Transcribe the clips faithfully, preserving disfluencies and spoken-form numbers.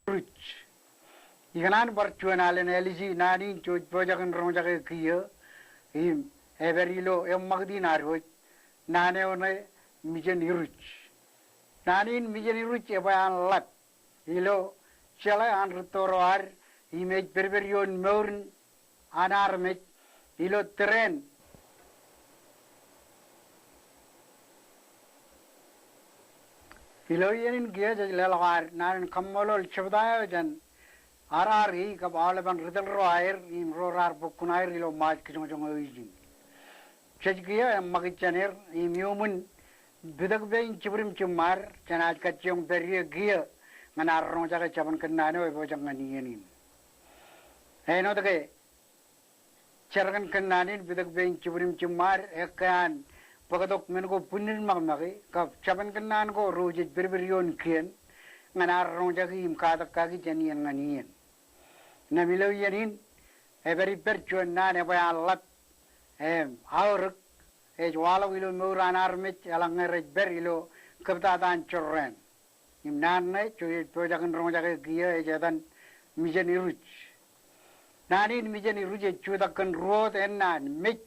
Iruj. Ikōṇaan bar juon alen āliji naan in jej pojak in roñjake kiiō im epād ilo eṃṃakūt in ad wōj, naan eo ṇe Mijen Iruj. Naan in Mijen Iruj ebwe an ḷap ilo jeḷā an rūtto ro ad im ej pedped ioon mour in an armej ilo tōre in. Ilo iien in kiiō jej leḷọk ad naan in kaṃṃoolol jebta eo jān R R A kab aolepen ri tōl ro aer im ro raar bōk kuṇaer ilo Ṃaaj kijoñjoñ eo ijin. Jej kiiō eṃṃakūt jān er im iuṃwin pitōk pein jibwidem jiṃṃaad jān ad kajjioñ pād ie kiiō ñan ad roñjake jabōn kōnnaan eo epojak ñan iien in. Āinwōt ke jerkān kōnnaan in pitōk pein jibwidem jiṃṃaad ekkā an bōktok men ko bwinnid ṃakṃake kab jabōn kōnnaan ko ro jej pedped ioon kien ñan ad roñjake im katak kaki jān iien ñan iien. Im ilo iien in epād ippād juon naan ebwe an ḷap im aorōk ej waḷọk ilo mour an armej eḷaññe rej pād ilo kōptata an jorrāān. Im naan ṇe jej pojak in roñjake kiiō ej etan Mijen Iruj. Naan in Mijen Iruj ej jutak kōn ruo wōt ennaan, mej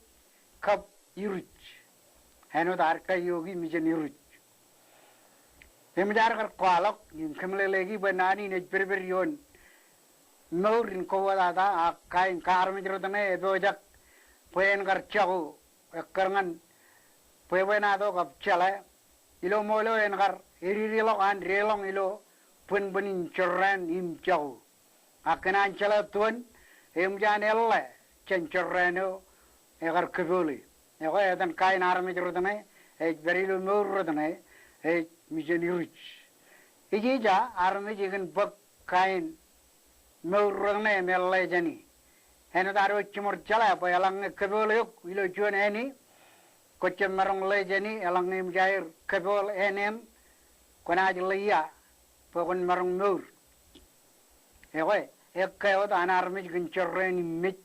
kab iruj. Āinwōt ad kaiō ki Mijen Iruj. Eṃōj ad kar kwaḷọk im kōmeḷeḷeiki bwe naan in ej pedped ioon mour in kōwōtata ak kain kaarmej rot ṇe epojak bwe en kar jako ekkar ñan bwebwenato kab jeḷā ilo ṃool eo en kar ededeḷọk an deḷọñ ilo bōnbōn in jorrāān im jako. Ak kōn an jeḷā tuon, eṃōj an eḷḷā jān jorrāān eo ekar kōpoole. Ekwe etan kain armej rot ṇe ej pād ilo mour rot ṇe ej Mijen Iruj. Ijija armej ekōn bōk kain mour rot ṇe im eḷḷā jāni. Āinwōt ad wōj jiṃor jeḷā bwe eḷaññe kōpool eok ilo juon āne, kwōjjab maroñ ḷe jāni eḷaññe eṃōj aer kōpool āne in, kwōnaaj ḷe ia bwe kwōn maroñ mour. Ekwe, ekkā wōt an armej kōn jorrāān im mej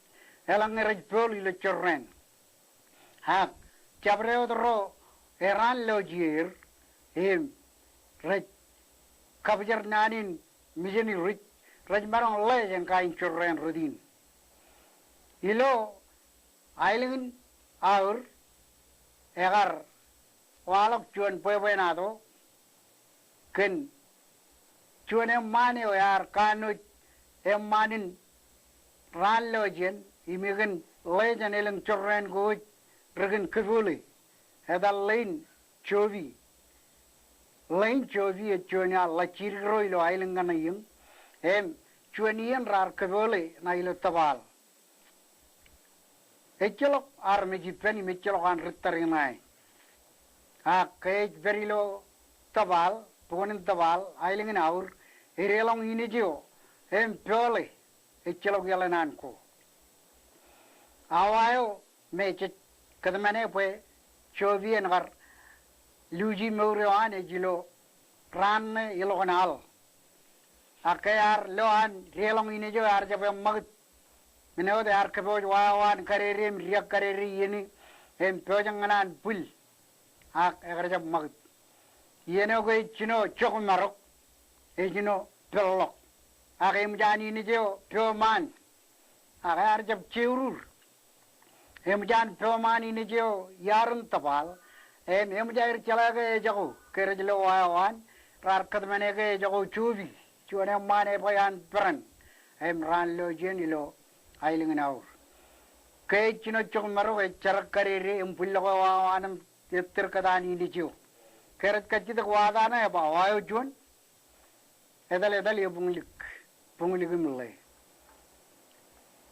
eḷaññe rej pool ilo jorrāān. Ak jabdewōt ro eraan lọjieer im rej kapjar naan in Mijen Iruj rej maroñ ḷe jān kain jorrāān rot in. Ilo aelōñ in Aur ekar waḷọk juon bwebwenato kōn juon eṃṃaan eo ear kanooj eṃṃaan in raan lọjien im ekōn ḷe jān elōñ jorrāān ko wōj rekōn kōpoole. Etal Ḷein Jobi. Ḷein Jobi ej juon ear ḷajjidikro ilo aelōñ kaṇe iiō im juon iien raar kōpoole ṇa ilo Tōpaal. Ejjeḷọk armej ippān im ejjeḷọk an ri tariṇae. Ak ke ej pād ilo Tōpaal, bukwōn in Tōpaal, aelōñ in Aur, edeḷọñ inij eo im poole, ejjeḷọk iaḷ eo an ko. Awa eo me jej kōtmāne bwe Jobi en kar luuji mour eo an ej ilo raan ṇe ilọk in al. Ak ke ear lo an deḷọñ inij eo ear jab eṃṃakūt. Men eo wōt ear kōpooj wāween kadede im diak kadede iien in im pojak ñan an bwil. Ak ekar jab ṃakūt. Iien eo ke ej jino jokmarok, ej jino peḷḷọk. Ak eṃōj an inij eo pooṃaan. Ak ear jab jeurur. Eṃōj an pooṃaan inij eo iaar in Tōpaal, im eṃōj aer jeḷā ke ejako, ke rej lo wāween, raar kōtmāne ke ejako Jobi, juon eṃṃaan ebwe an peran, im raan lọjien ilo aelōñ in Aur. Ke ej jino jokmarok ej jerak kadede im bwillọk wāween im ettōr kōtaan inij eo. Ke rej kajjitōk wāween ṇe eba wa eo juon, etal etal ebuñlik, buñlik im ḷe.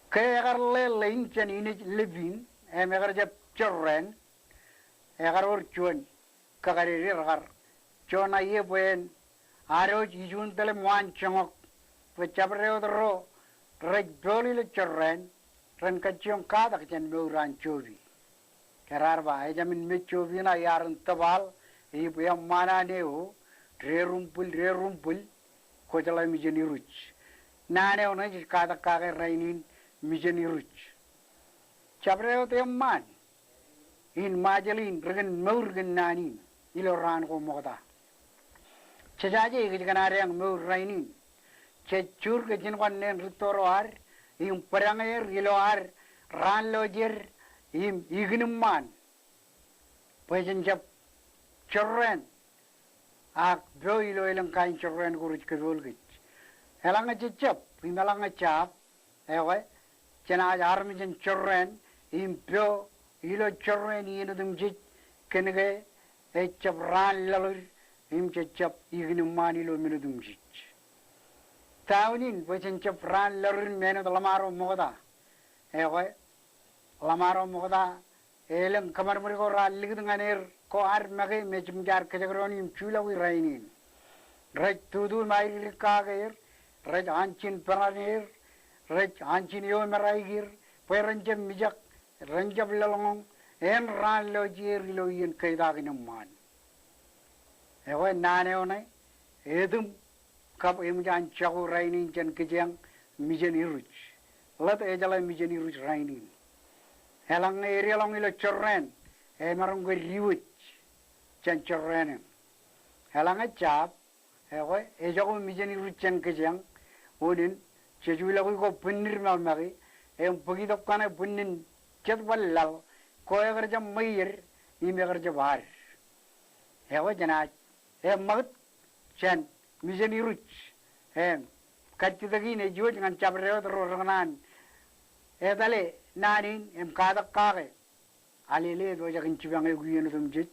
Ke ekar ḷe Ḷein jān inij Lepin, im ekar jab jorrāān, ekar wōr juon kakadede rekar joñan ie bwe en ad wōj ijun tōl im waan joñak bwe jabdewōt ro rej pool ilo jorrāān ren kajjioñ katak jān mour an Jobi. Ke raar ba, ejāmin mej Jobi ṇa iaar in Tōpaal, ej bwe eṃṃaan eo, derumbwil, derumbwil, kwōjeḷā Mijen Iruj. Naan eo ṇe jej katak kake rainin Mijen Iruj. Jabdewōt eṃṃaan in Ṃajeḷ in rekōn mour kōn naan in ilo raan ko ṃokta. Jejaje kōj kōṇaan mour rainin. jej juur ke jin kōn ṇe in rūtto ro ad im bōdañ er ilo ad raan lọjier im ikinimṃaan bwe jen jab jorrāān ak pio ilo elōñ kain jorrāān ko rej kōpool kōj. Eḷaññe jejjab im eḷaññe jab, ekwe, jenaaj armej in jorrāān im pio ilo jorrāān iien otemjej kōnke ejjab raan laḷ im jejjab ikinimṃaan ilo men otemjej. Ta unin bwe jen jab raan laḷ im āinwōt ḷōṃaro ṃokta. Ekwe, ḷōṃaro ṃokta, elōñ kōṃadṃōd ko raar likūt ñan er ko ad make me jimjad kōjekdọọn im juḷọki rainin. Rej tutu im aeliklik kake er, rej anjin peran er, rej anjin eo meraik er, bwe ren jab mijak, ren jab laḷñoñ, en raan lọjier ilo iien keitakin eṃṃaan. Ekwe naan eo ṇe, etūṃ kab eṃōj an jako rainin jān kijeañ, mijen iruj. Ḷōt ejeḷā mijen iruj rainin. Eḷaññe edeḷọñ ilo jorrāān, emaroñ ke diwōj jān jorrāān in. Eḷaññe jab, ekwe, ejako mijen iruj jān kijeañ, unin, jej uḷọk ko bwinnid makmake, im bōk itok kaṇe bwinnin jet bar laḷ, ko ekar jab ṃweied, im ekar jab ad. Ekwe jenaaj eṃṃakūt jān mijen iruj. Im kajjitōk in ej iwōj ñan jabdewōt ro rekōṇaan etale naan in im katak kake. Alele, epojak in jipañ eok iien otemjej,